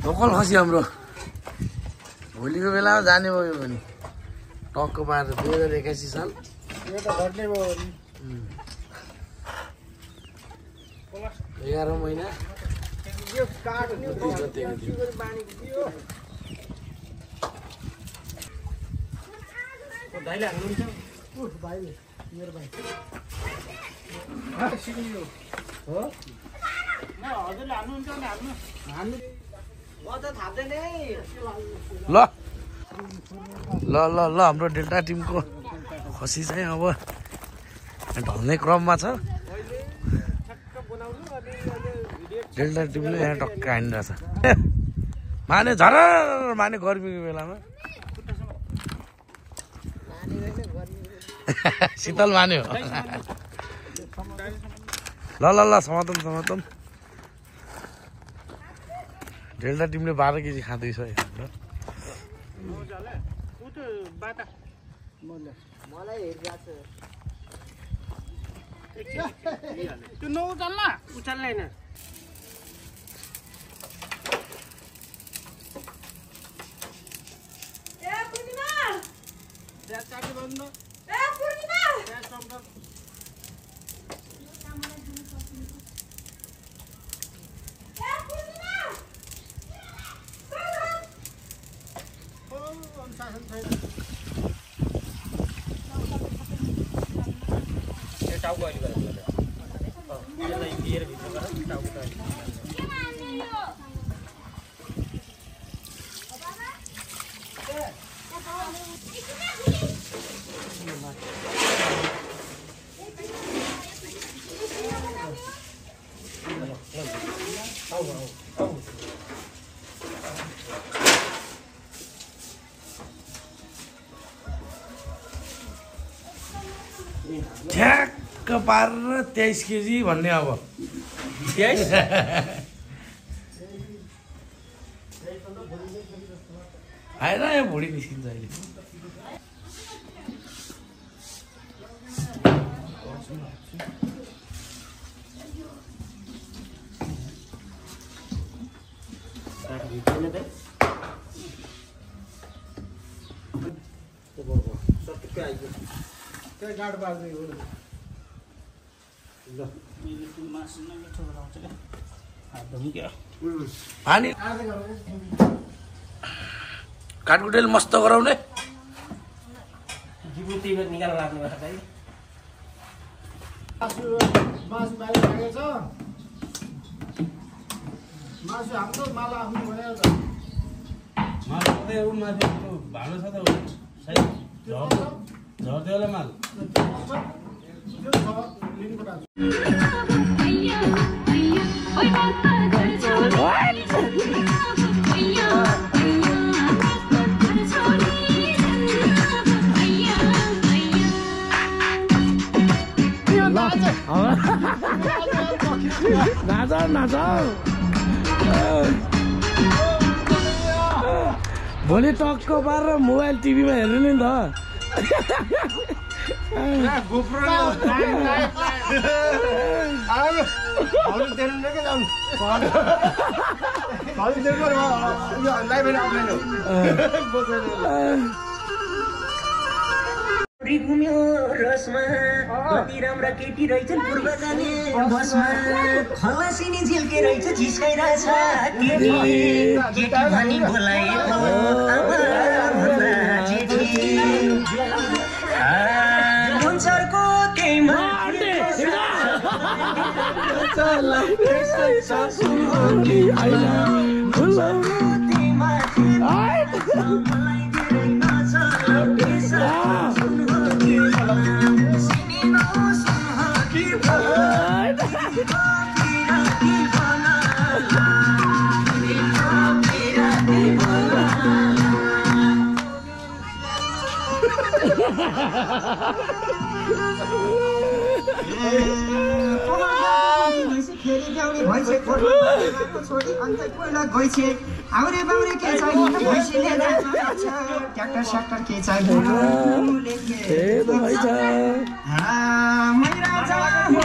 local खसी हाम्रो भोलिको बेलामा जाने भयो भने टक्क पाएर 2081 साल यो त घट्ने भयो नि 11 महिना यो काट्ने बानीको थियो भाइले हाल्नुहुन्छ भाइले मेरो भाइ हो म हजुरले हाल्नुहुन्छ भने हाल्नु म त थाप्दैन है ल ल ल ल हाम्रो डेल्टा टिमको खसी चाहिँ अब ढल्ने क्रममा छ डेल्टा टिमले यहाँ टक्क हानिरहेछ माने झर माने गर्मीको बेलामा शीतल माने हो ल ल ल समातम डेल्टा टिमले 12 केजी खाँदैछ हाम्रो मलाई हेरिरहेको छ त्यो नउचाल्न उचाल्दैन टाउको अहिले गरेर यसलाई बियर भित्र गरेर टाउको ठ्याक्क पारेर 23 केजी भन्ने अब 23 आएर यहाँ भुँडी निस्किन्छ अहिले गाड बाल्दै हो ल पानी काटकुटेले मस्त गराउने जिबुतीमा निकाल्न लाग्ने भएर चाहिँ मासु बाहिर राखेको छ मासु हाम्रो माला आफ्नो भनेर त माल कतै हो माथि त्यो भाँडो छ त सायद झर्दै होला माल त्यो छ लिनु पर्छ नाच भोलि टक्क पारेर मोबाइल टिभीमा हेर्नु नि त घुम्यो रसमा कति राम्रा केटी रहेछन् पूर्व जाने बसमा खलासिनी झिल्के रहेछ झिस्काइरहेछ केटी केटी भनी बोलाएको आमा भन्दा जेठी संसारको केही छोरी अन्त पहिला गइछे आउरे बाउरे के चाहियो भैँसीले ट्र्याक्टर स्याक्टर के चाहियो मैरा जा हो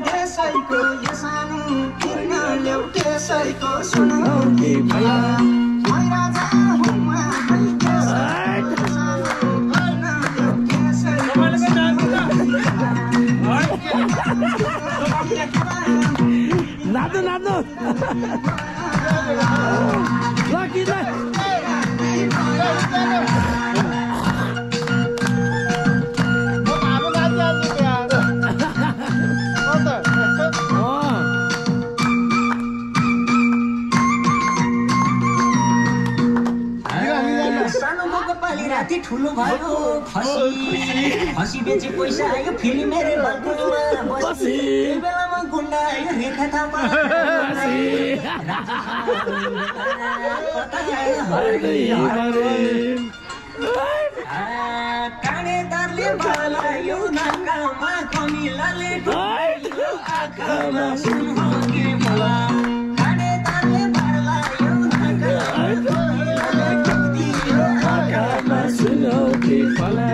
देशैको यो सानो ल्याउ केसरीको सुनौ कि भला मै राजा हुँ आफै केसरीको नाच्नु नाच्नु ल कि राति ठुलो भयो खसी बेचे पैसा आयो फेरि मेरो बाल्कुनीमा बसी बेलामा गुन्डा आयो रेखा थापा काँडेदारले बलायो नाकामा कमिलाले आँखामा सुन हो कि मला काँडेदारले बलायो नाकामा सुनो कि फला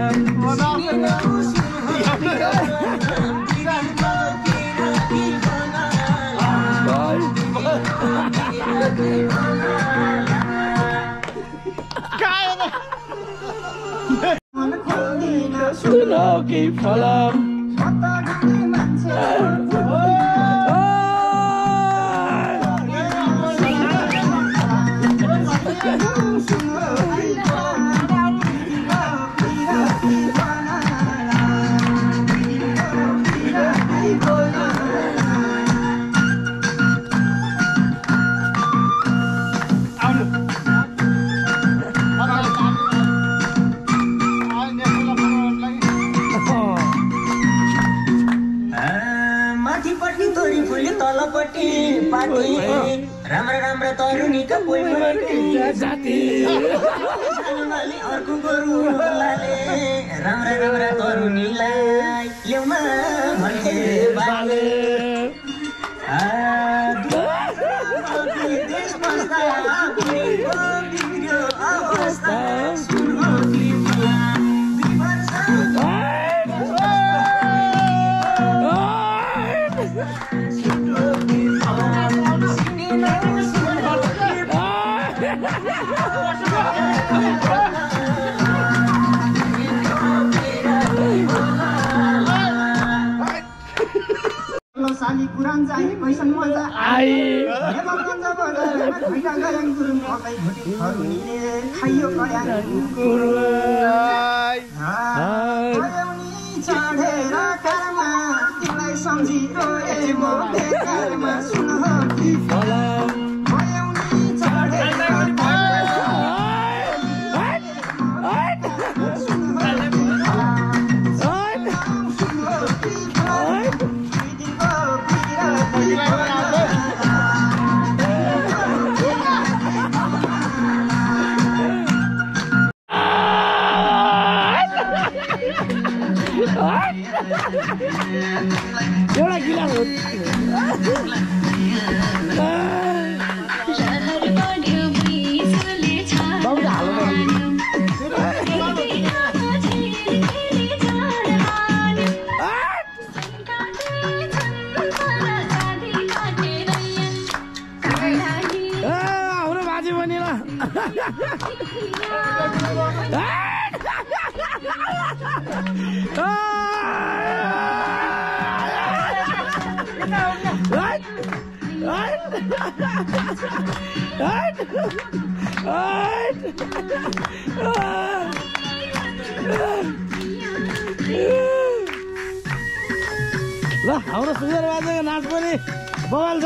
सुनो कि फला राम्रा तरुनीका जाति अर्को गोरुलाले राम्रा तरुनीलाई ल्याउन भन्थे बाले देश बस्दा बिग्रियो अवस्था सुनो कि साली पुरान जाई पैसन मजा आई नेपालगञ्ज बजारमा खैटा गरङ गुरुङ मकै भुटी खरुनीले खाइयो कयाङ गुरु आउनी चढेर कारमा तिमीलाई सम्झिरो ए म बेकारमा सुन हो कि फला आउनी चढेर एउटा गिलास हो हाम्रो बाजे बनेर ल हाम्रो सुगर बाजेको नाच पनि बवाल छ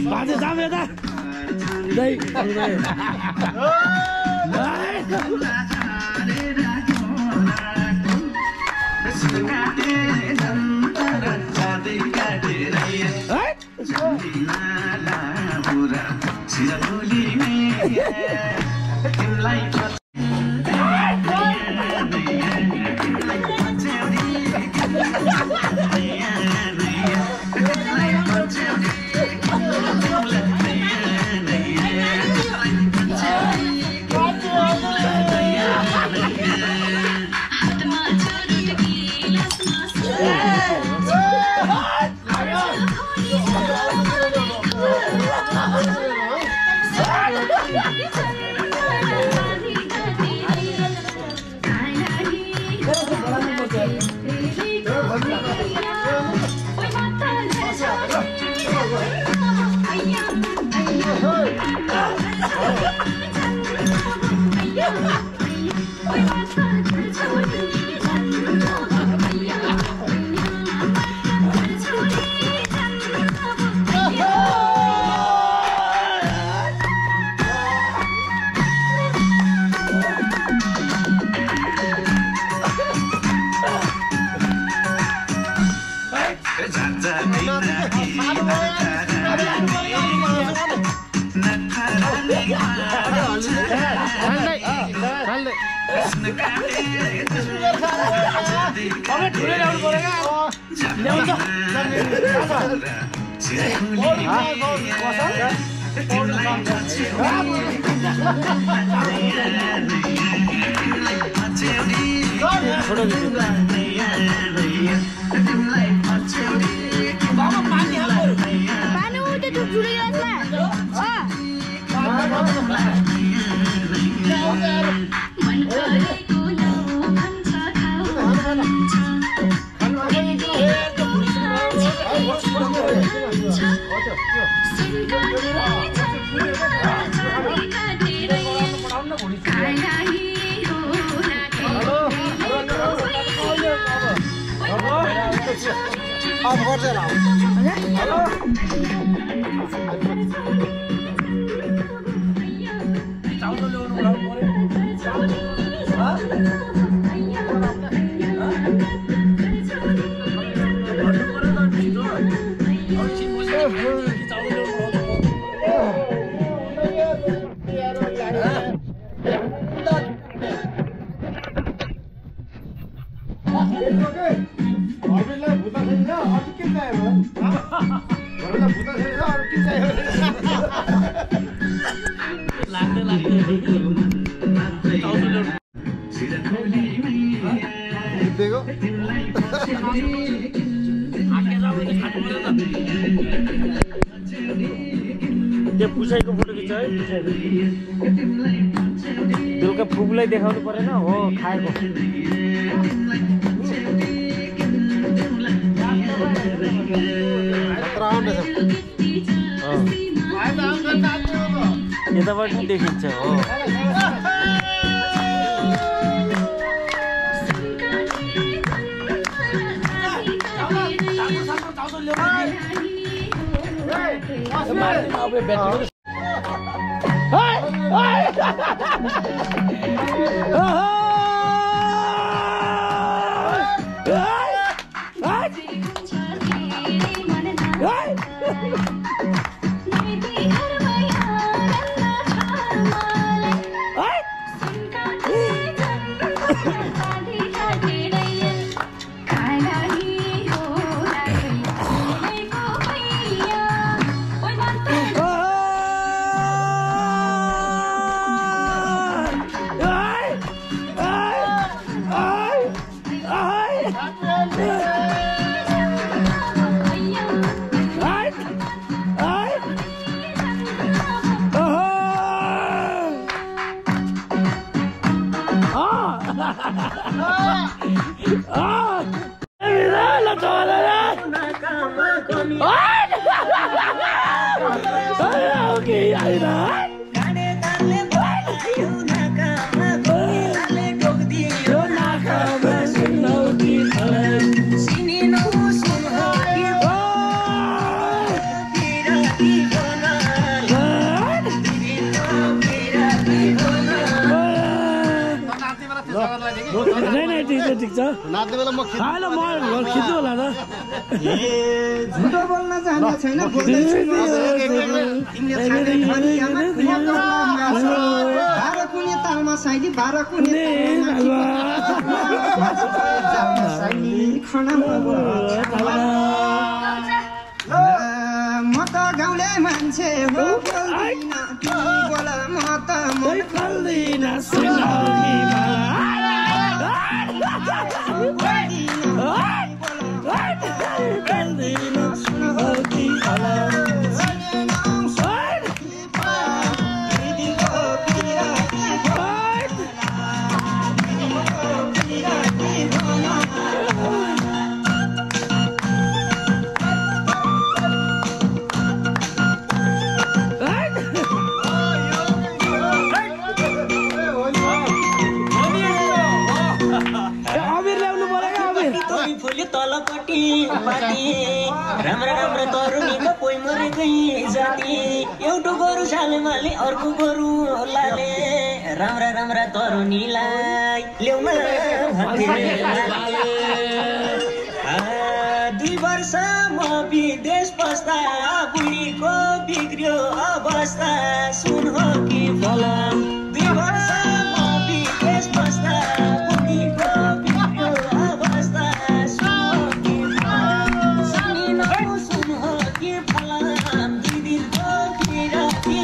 बाजे जाम यता त्यो पुसाइको फोटो खिच्छ है बेलुका फुगलाई देखाउनु परेन हो खाएको यताबाट देखिन्छ हो झुटो बोल्न जाने छैन बाह्र कुने तालमा साइली बाह्र कुने म त गाउँले मान्छे हो बोल म त पाती राम्रा राम्रा तरुनीको कोही मरेकै जाति एउटा गोरु सालेमाले अर्को गोरु लाले राम्रा राम्रा तरुनीलाई ल्याउन भन्थे 2 वर्ष म विदेश बस्दा बुढीको बिग्रियो अवस्था सुन हो कि फलाम 2 वर्ष म विदेश बस्दा बुढीको बिग्रियो अवस्था सुन हो कि फलाम सुन हो कि फलाम 2 दिनको बिराती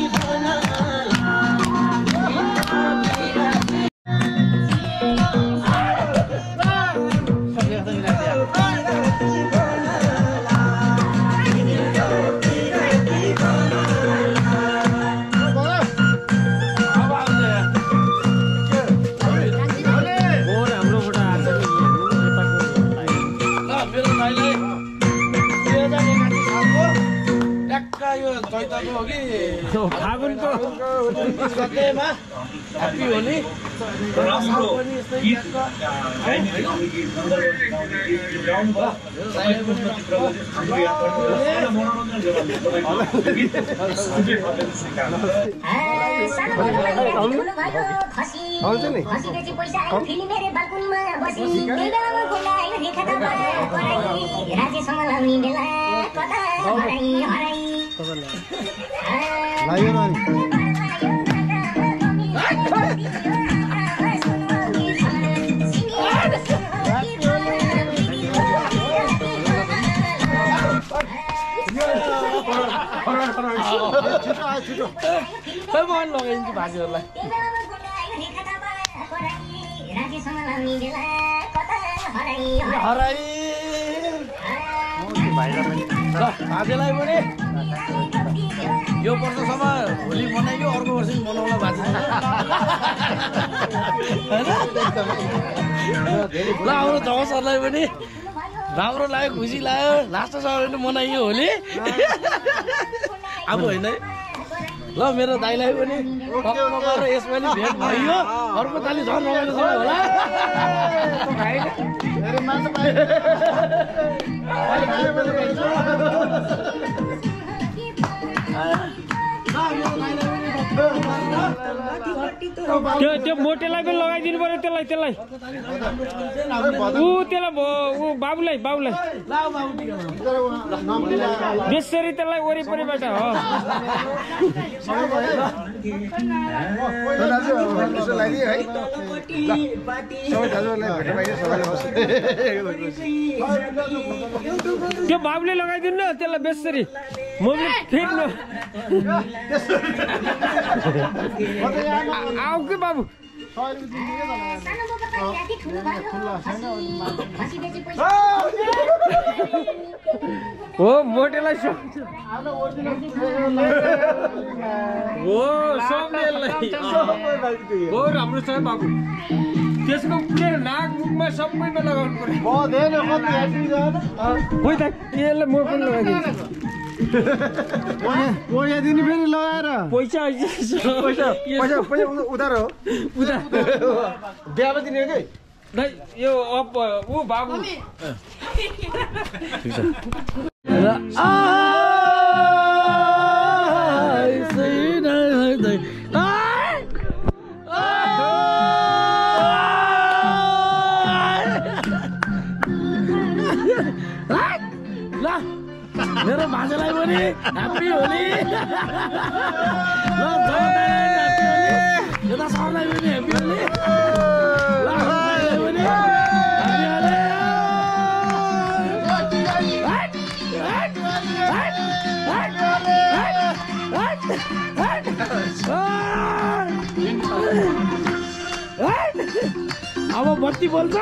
फागुनको 29 गतेमा ह्याप्पी होली मन लगाइदिन्छु भाजीहरूलाई भाजेलाई पनि यो वर्षसम्म होली मनाइयो अर्को वर्ष मनाउला भाजी ल हाम्रो जगसरलाई पनि राम्रो लाग्यो खुसी लाग्यो लास्टसम्म मनाइयो होली अब होइन ल मेरो दाइलाई पनि यसपालि भेट भयो अर्को तालि झन् रमाइलो छ होला त्यो मोटेलाई पनि लगाइदिनु पर्यो त्यसलाई बाबुलाई बेसरी त्यसलाई वरिपरिबाट हो त्यो बाबुले लगाइदिनु न त्यसलाई बेसरी मैले फेर्नु आऊ कि बाबु हो मोटेलाई हो सबैलाई हो राम्रो छ बाबु त्यसको नाक मुखमा सबैमा लगाउनु पर्यो खोइ त यसलाई म पनि लगाइदिन्छु पैसा दिने फेरि लगाएर पैसा उधार हो बिहामा दिने कि यो ऊ बाबु मेरो भाषालाई पनि ह्याप्पी होली यता सरलाई पनि ह्याप्पी होली अब बत्ती बोल्छ